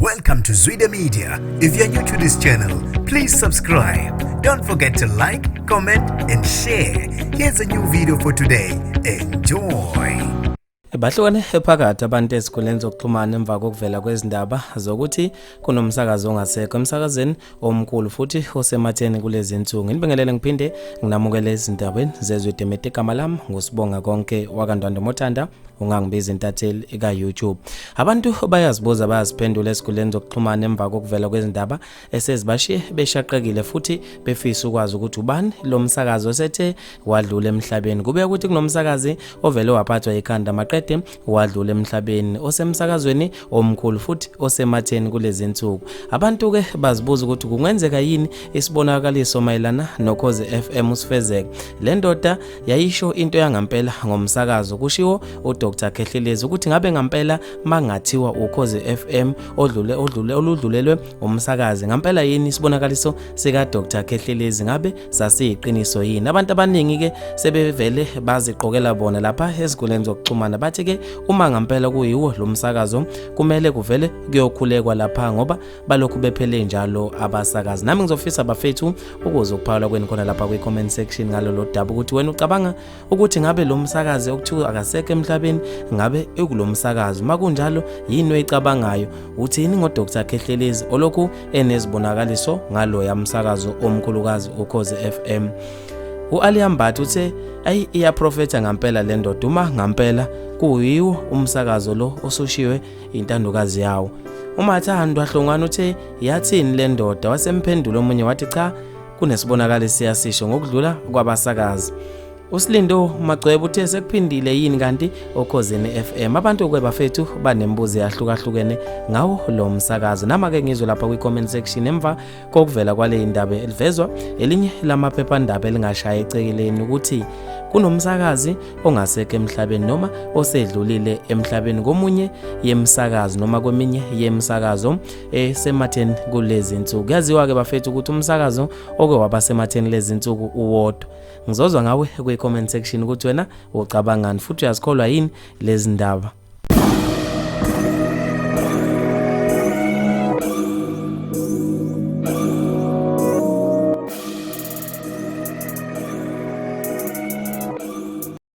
Welcome to Zwida Media. If you're new to this channel, please subscribe. Don't forget to like, comment, and share. Here's a new video for today. Enjoy. Bahlukane phakathi abantu ezikhundleni zokuxhumana emva kokuvela kwezindaba zokuthi kunomsakazi ongasekho emsakazweni omkhulu futhi osematheni kulezi nsuku. Nginibingelele ngiphinde nginamukele ezindabeni zezwe Demete. Igama lami nguSibonga Konke wakaNdwandwe Mothanda, ungangibiza intatheli ka-YouTube. Abantu bayazibuza bayaziphendula ezikhundleni zokuxhumana emva kokuvela kwezindaba esezibashiye beshaqekile futhi befisa ukwazi ukuthi ubani lo msakazi osethe wadlula emhlabeni. Kube ukuthi kunomsakazi ovele waphathwa ikhanda maqede wadlula emhlabeni osemsakazweni omkhulu futhi osematheni kulezi nsuku. Abantu-ke bazibuza ukuthi kungenzeka yini isibonakaliso mayelana noKhozi FM usifezeke. Le ndoda yayisho into yangampela ngomsakazo, kushiwo uDr Khehlelezi ukuthi ngabe ngampela mangathiwa uKhozi FM odlule odlule oludlulelwe umsakazi ngampela yini isibonakaliso sika Dr Khehlelezi ngabe sasiyiqiniso yini. Abantu abaningi ke sebevele baziqokela bona lapha ezinkundleni zokuxhumana, bathi ke uma ngampela kuyiwo lo msakazo kumele kuvele kuyokhulekwa lapha ngoba balokhu bephele njalo abasakazi. Nami ngizofisa bafethu ukuze ukuphawula kwenu khona lapha kwi-comment section ngalolo daba ukuthi wena ucabanga ukuthi ngabe lo msakazi okuthiwa akasekho emhlabeni ngabe ekulo msakazo, makunjalo yini oyicabangayo, uthini ngoDr Khehlelezi olokhu enezibonakaliso ngaloya msakazo omkhulukazi uKhozi FM. U-Ali Mbatha uthe ayi iyaprofetha ngampela le ndoda uma ngampela kuyiwo umsakazo lo osushiwe intandokazi yawo. UMathandwa Hlongwane uthe yathini le ndoda, wasemphendula omunye wathi cha kunesibonakaliso siyasisho ngokudlula kwabasakazi. USilindo Magcweba uthe sekuphindile yini kanti oKhozini FM. Abantu ke bafethu banembuzo eyahlukahlukene ngawo lo msakazo. Nama ke ngizwe lapha kwi-comment section emva kokuvela kwale indaba elivezwa elinye lamaphephandaba elingashaya ecekeleni ukuthi kunomsakazi ongasekho emhlabeni noma osedlulile emhlabeni komunye yemsakazo noma kweminye yemsakazo esematheni kulezi nsuku. Kuyaziwa ke bafethu ukuthi umsakazo oke waba sematheni lezi nsuku uwodwa. Ngizozwa ngawe kwi-comment section ukuthi wena ucabangani futhi uyazikholwa yini lezi ndaba.